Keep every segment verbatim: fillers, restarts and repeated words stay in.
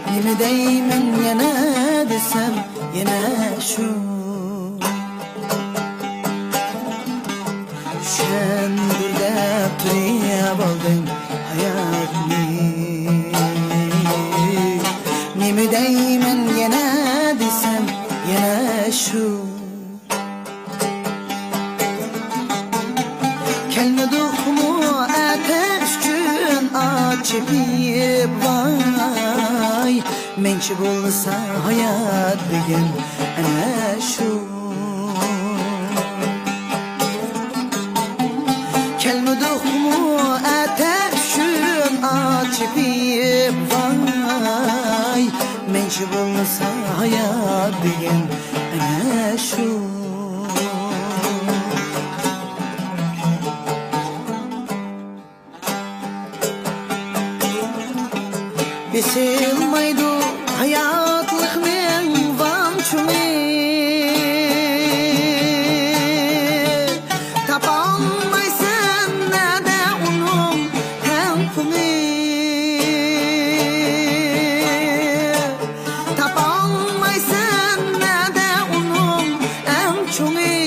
نېمە دەيمەن يەنە دېسەم، يەنە شۇ. چۈشەندۈر دەپ تۇرۇۋالدىم ھاياتنى. نېمە دەيمەن يەنە دېسەم، يەنە شۇ. كەلمىدۇقمۇ ئەتە ئۈچ كۈن ئات چېپىپ، ۋاي. مەنچە بولسا ھايات دېگەن ئەنە شۇ. كەلمىدۇقمۇ ئەتە ئۈچۈن ئات چېپىپ، ۋاي. مەنچە بولسا ھايات دېگەن ئەنە شۇ. بېسىلمايدۇ ھاياتلىقنىڭ ۋان چۇڭى. تاپالمايسەن نەدە ئۇنىڭ تەڭپۇڭى. تاپالمايسەن نەدە ئۇنىڭ ئەڭ چوڭى.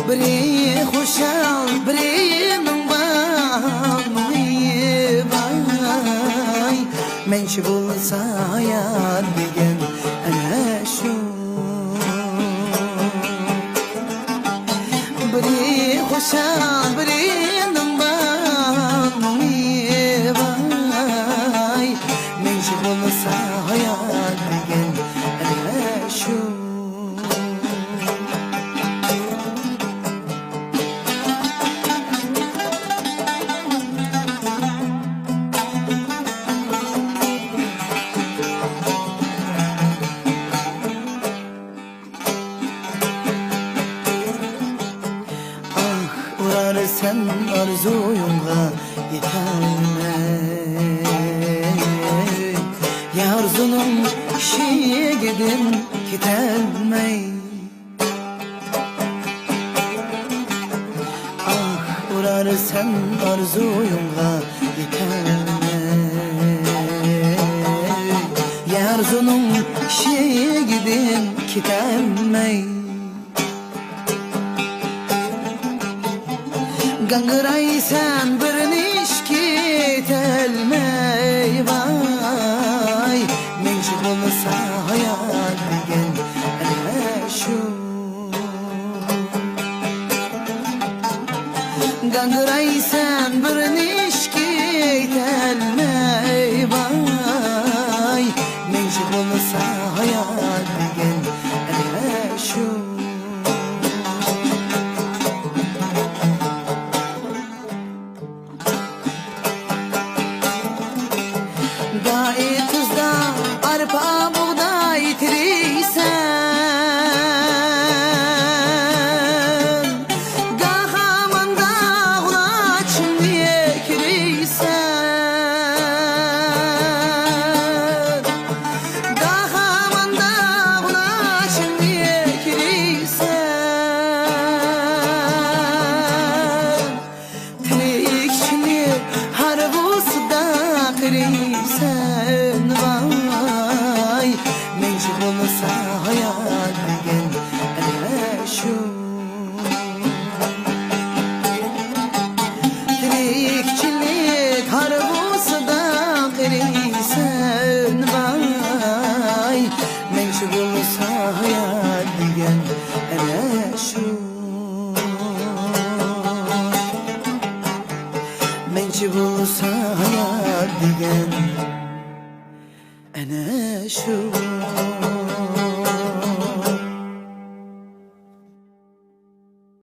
بىرى خۇشال، بىرىنىڭ بار مۇڭى، ۋاي. مەنچە بولسا ھايات دېگەن ئەنە شۇ. بىرى خۇشال، بىرىنىڭ بار مۇڭى، ۋاي. مەنچە بولسا ھايات دېگەن ئەنە شۇ. ئاھ ئۇرارسەن ئارزۇيۇڭغا يېتەلمەي، يا ئارزۇنىڭ ئىشىكىدىن كېتەلمەي. ئاھ ئۇرارسەن ئارزۇيۇڭغا يېتەلمەي، يا ئارزۇنىڭ ئىشىكىدىن كېتەلمەي. گاڭگىرايسەن بىر نېمىشقا كېتەلمەي، ۋاي. مەنچە بولسا ھايات دېگەن ئەنە شۇ. گاڭگىرايسەن بىر نېمىشقا كېتەلمەي، ۋاي. مەنچە بولسا ھايات دېگەن ئەنە شۇ. گاھى تۇزدا ئارپا بۇغداي تېرىيسەن، گاھى ماندا غۇلاچنى كېرىيسەن، گاھى ماندا غۇلاچنى كېرىيسەن. تىرىكچىلىك ھارۋىسىدا قېرىيسەن، ۋاي. مەنچە بولسا ھايات دېگەن ئەنە شۇ. تىرىكچىلىك ھارۋىسىدا قېرىيسەن، ۋاي. مەنچە بولسا ھايات دېگەن ئەنە شۇ. مەنچە بولسا ھايات دېگەن ئەنە شۇ.